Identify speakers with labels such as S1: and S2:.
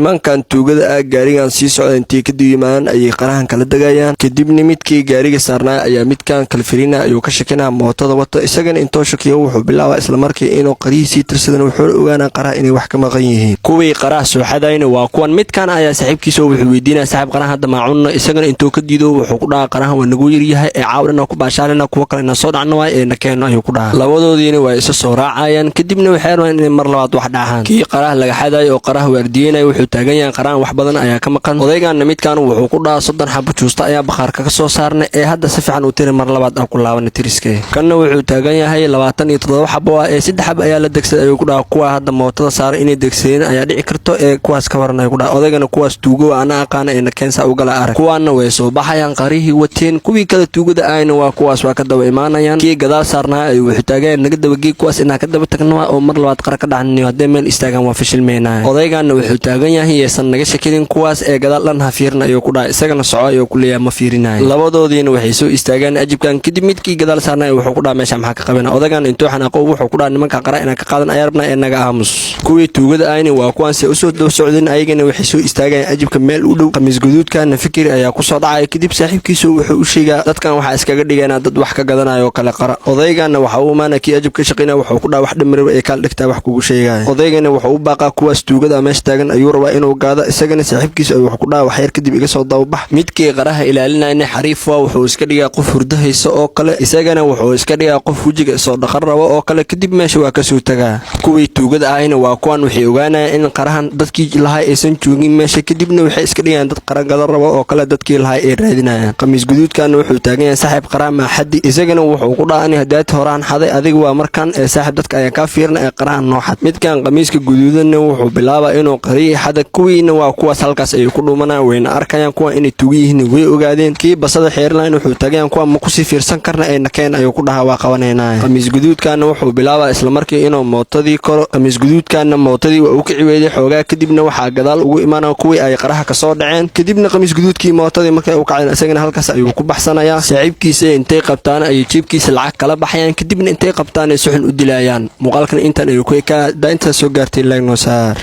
S1: Nimankan tuugada ah gaarigan sii socda intay kadib yimaadaan ayay qarahan kala degayaan. Kadibna midkii gaariga saarnaa ayaa midkan kalfirina ayuu ka shakinaa mootada wato. Isagana intoo shakiyo wuxuu bilaabaa islamarkii inuu qarihii sii tirsadan, wuxuuna ogaanaa qaraha inay wax ka maqan yihiin. Kuwii qaraha soo xadayna waa kuwan. Midkan ayaa saaxiibkiisa wuxuu weydiinaya, "Saaxiib, qaraha hadda maacunno?" Isagana intuu ka diido wuxuu ku dhahaa, "Qarahan waa nagu yaryahay ee caawdhan ku baashaalina, kuwa kale ina soo dhacno waay ee na keeno," ayuu ku dhahaa. Labadoodiina waa isa soo raacayaan. Kadibna waxay rabaan inay mar labaad wax dhacaan. Kii qaraha laga xadayo oo qaraha waardiyeynaya wuxuu taagan yahay, "Qarahan wax badan ayaa ka maqan." Odaygaana midkan wuxuu ku dhahaa, "30 xabo juusta ayaa bakhaarka ka soo saarnay ee hadda si fiican uu tiri, mar labaad aan ku laabana tiriske." Kanna wuxuu taagan yahay, "27 xabo ah ee 3 xab ayaa la degsaday," ayuu ku dhahaa. "Kuwa hadda mootada saaray inay degsadeen ayaa dhici karto ee kuwaas ka waran?" ayuu ku dhaha. Odaygana, "Kuwaas tuugo ana aqaana ee na keensa ugala arag." Kuwaanna way soo baxayaan qarihii wateen. Kuwii kale tuugada ahayna waa kuwaas, waa ka daba imaanayaan. Kii gadaal saarnaa ayuu wuxuu taagan, "Naga dabagey kuwaas, inaan ka daba tagno oo mar labaad qara ka dhacniyo, haddee meel istaagaan waa fashilmeynaa." Odaygaana wuxuu taagan yahay, "Yeesan naga shakidin kuwaas ee gadaal dhan ha fiirin," ayuu ku dhahay. Isagana, "Soco," ayuu ku leeyahay, "ma fiirinayo." Labadoodiina waxay soo istaagaan ajibkan. Kadib midkii gadaal saarnaa wuxuu ku dhaha, "Meesha maxaa ka qabana?" Odaygan intuu xanaaqo wuxuu ku dhaha, "Nimanka qara inaan ka qaadan ayaa rabnaa ee naga aamus." Kuwii tuugada ahayna waa kuwaanse usoo daba socdeen. Ayagana waxay soo istaagayaan ajibka meel u dhow. Khamiis guduudkana fikir ayaa kusoo dhacaya. Kadib saaxiibkiisu wuxuu u sheegaa, "Dadkan waxaa iskaga dhigaynaa dad wax ka gadanayo oo kale qara." Odaygana waxa uu imaana kii ajib ka shaqeynaya, wuxuu ku dhaha, "Wax dhimirba ee kaal dhigtaa wax kugu sheegaya." Odaygana wuxuu u baaqaa kuwaas tuugada meesha taagan ayuu rabaa inuu gaado. Isagana saaxiibkiisa ayuu wuxuu ku dhaha, "Waxyar kadib iga soo dababax." Midkii qaraha ilaalinayna xariif waa, wuxuu iska dhigaa qof hurdo hayso oo kale. Isagana wuxuu iska dhigaa qof wejiga soo dhaqan rabo oo kale. Kadib meesha waa kasoo tagaa. Kuwii tuugada ahayna waa kuwan, waxay ogaanayaan in qarahan dadkii lahay aysan joogin meesha. Kadibna waxay iska dhigayaan dad qaran gadan rabo oo kale, dadkii lahay ay raadinayaan. Khamiis guduudkana wuxuu taagan yahay, "Saaxiib, qaraha maaxadi?" Isagana wuxuu ku dhaha, "Ani hadaati horaan xaday, adiga waa markan ee saaxiib, dadka ayaan kaa fiirna ee qarahan noo xad." Midkan khamiiska guduudanna wuxuu bilaabaa inuu qarihii xada. Kuwiina waa kuwaas, halkaas ayay ku dhuumanayaan, wayna arkayaan kuwa inay tuugan yihiin, way ogaadeen. Kii basada xeerlayn wuxuu tagayaan, "Kuwa ma kusii fiirsan karna ee nakeen," ayuu ku dhahaa, "waa qabanaynaa." Khamiis guduudkana wuxuu bilaabaa islamarkii inuu mootadii koro. Khamiis guduudkana mootadii waa u kici weyday xoogaa. Kadibna waxaa gadaal ugu imaanaya kuwii ay qaraha kasoo dhaceen. Kadibna khamiis guduudkii mootadii markay u kaceen, isagana halkaas ayuu ku baxsanayaa. Saaxiibkiisa intay qabtaan ayay jiibkiisa lacag kala baxayaan. Kadibna intay qabtaan ay si xun u dilayaan. Muuqaalkan intan ayuu ku ekaa. Intaas soo gaartay, like noo saar.